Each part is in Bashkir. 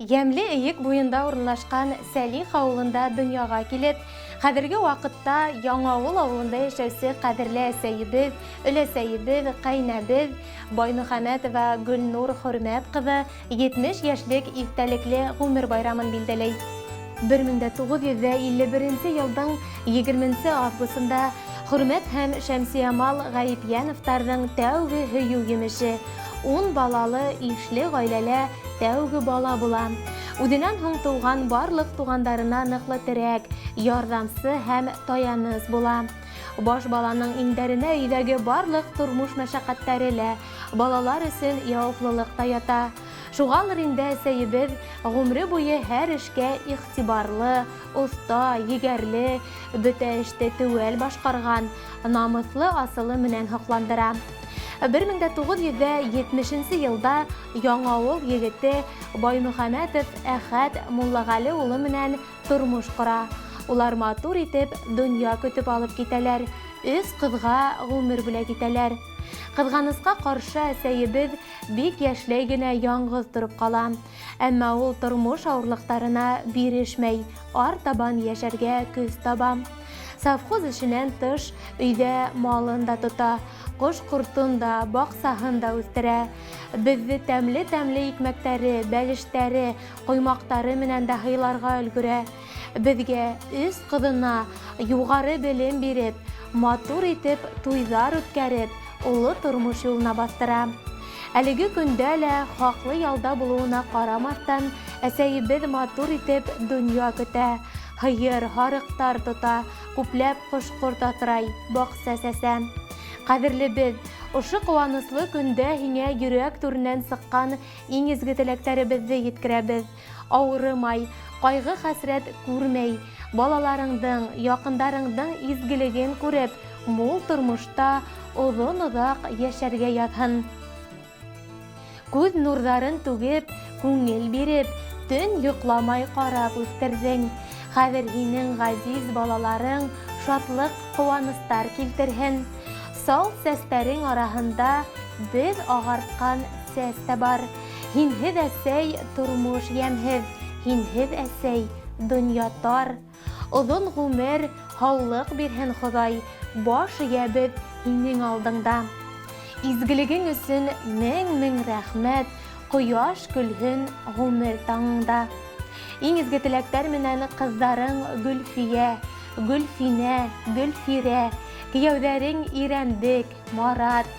Йәмле Эйек буйында урынлашҡан Сәлих ауылында донъяға килеп, хәҙерге ваҡытта Яңауыл ауылында йәшәүсе ҡәҙерле әсәйебеҙ, өләсәйебеҙ, ҡәйнәбеҙ Баймөхәмәтова Гөлнур Хөрмәт ҡыҙы 70 йәшлек иҫтәлекле ғүмер байрамын билдәләй. 1951 йылдың 20 августында Хөрмәт һәм Шәмсиямал Ғәйепйәновтарҙың тәүге һөйөү емеше, ун балалы ишле ғаиләлә тәүге бала була. Үҙенән һуң тыуған барлыҡ туғандарына ныҡлы терәк, ярҙамсы һәм таяныс була. Баш баланың иңдәренә өйҙәге барлыҡ тормош мәшәҡәттәре лә, балалар өсөн яуаплылыҡ та ята. Шуғалыр инде әсәйебеҙ ғүмере буйы һәр эшкә иғтибарлы, оҫта, егәрле, бөтә эште теүәл башҡарған, намыҫлы асылы менән һоҡландыра. 1970 йылда Яңауыл егете Баймөхәмәтов Әхәт Муллағәле улы менән тормош ҡора. Улар матур итеп донъя көтөп алып китәләр, өс ҡыҙға ғүмер бүләк итәләр. Ҡыҙғанысҡа ҡаршы, әсәйебеҙ бик йәшләй генә яңғыҙ тороп ҡала. Әммә ул тормош ауырлыҡтарына бирешмәй, артабан йәшәргә көс таба. Совхоз эшенән тыш, өйҙә малын да тота, ҡош-ҡортон да, баҡсаһын да үҫтерә. Беҙҙе тәмле-тәмле икмәктәре, бәлештәре, ҡоймаҡтары менән дә һыйларға өлгөрә. Беҙгә, өс ҡыҙына, юғары белем биреп, матур итеп туйҙар үткәреп, оло тормош юлына баҫтыра. Әлеге көндә лә хаҡлы ялда булыуына ҡарамаҫтан, әсәйебеҙ матур итеп донъя көтә, һыйыр, һарыҡтар тота, күпләп ҡош-ҡорт аҫрай, баҡса сәсә. Ҡәҙерлебеҙ, ошо ҡыуаныслы көндә һиңә йөрәк түренән сыҡҡан иң изге теләктәребеҙҙе еткерәбеҙ. Ауырымай, ҡайғы-хәсрәт күрмәй, балаларыңдың, яҡындарыңдың изгелеген күреп, мул тормошта оҙон-оҙаҡ йәшәргә яҙһын. Күҙ нурҙарын түгеп, күңел биреп, төн йоҡламай ҡарап үҫтерҙең. Хәҙер һинең ғәзиз балаларың шатлыҡ-ҡыуаныстар килтерһен. Сал сәстәрең араһында беҙ ағартҡан сәс тә бар. Һинһеҙ, әсәй, тормош йәмһеҙ, һинһеҙ, әсәй, донъя тар. Оҙон ғүмер, һаулыҡ бирһен Хоҙай, баш эйәбеҙ һинең алдыңда. Изгелегең өсөн мең-мең рәхмәт, ҡояш көлһөн ғүмер таңыңда. Иң изге теләктәр менән ҡыҙҙарың Гөлфиә, Гөлфинә, Гөлфирә, кейәүҙәрең Ирәндек, Марат,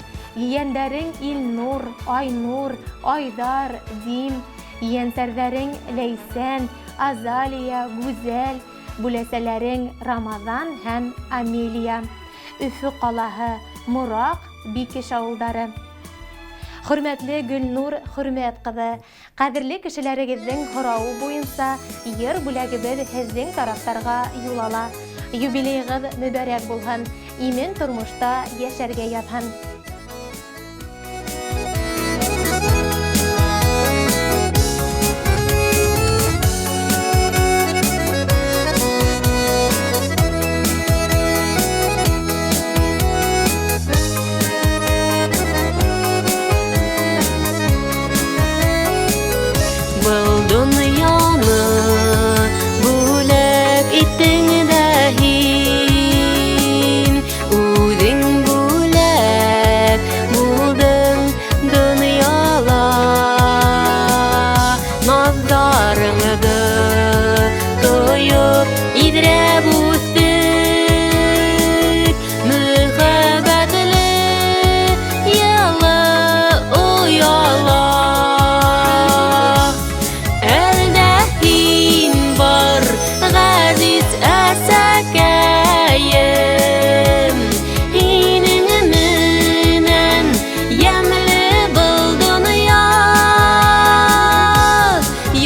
ейәндәрең Илнур, Айнур, Айҙар, Дим, ейәнсәрҙәрең Ләйсән, Азалия, Гүзәл, бүләсәләрең Рамаҙан һәм Амелия. Өфө ҡалаһы, Мораҡ, Бикеш ауылдары. Хөрмәтле Гөлнур Хөрмәт ҡыҙы, ҡәҙерле кешеләрегеҙҙең һорауы буйынса йыр бүләгебеҙ һеҙҙең тарафтарға юл ала. Юбилейығыҙ мөбәрәк булһын, имен тормошта йәшәргә яҙһын. Был донъяны бүләк иттең дә һин, үҙең бүләк булдың донъяла. Наҙҙарыңды тойоп, иҙрәп үҫтек, мөхәббәтле йылы ояла. Әлдә һин бар, ғәзиз әсәкәйем, һинең менән йәмле был донъя.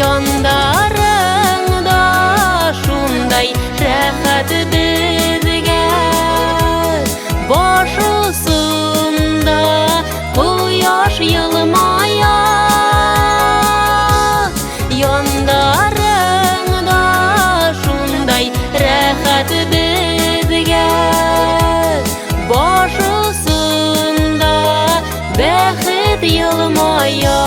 Яндарыңда шундай рәхәт беҙгә, баш осонда ҡояш йылмая. Яндарыңда шундай рәхәт беҙгә, баш осонда бәхет йылмая.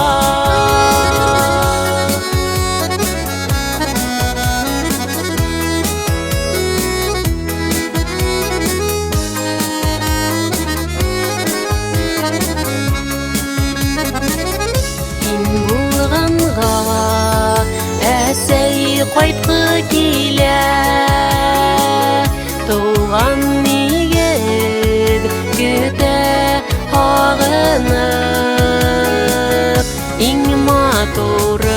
Килә. Тыуған нигеҙ көтә һағынып. Иң матуры.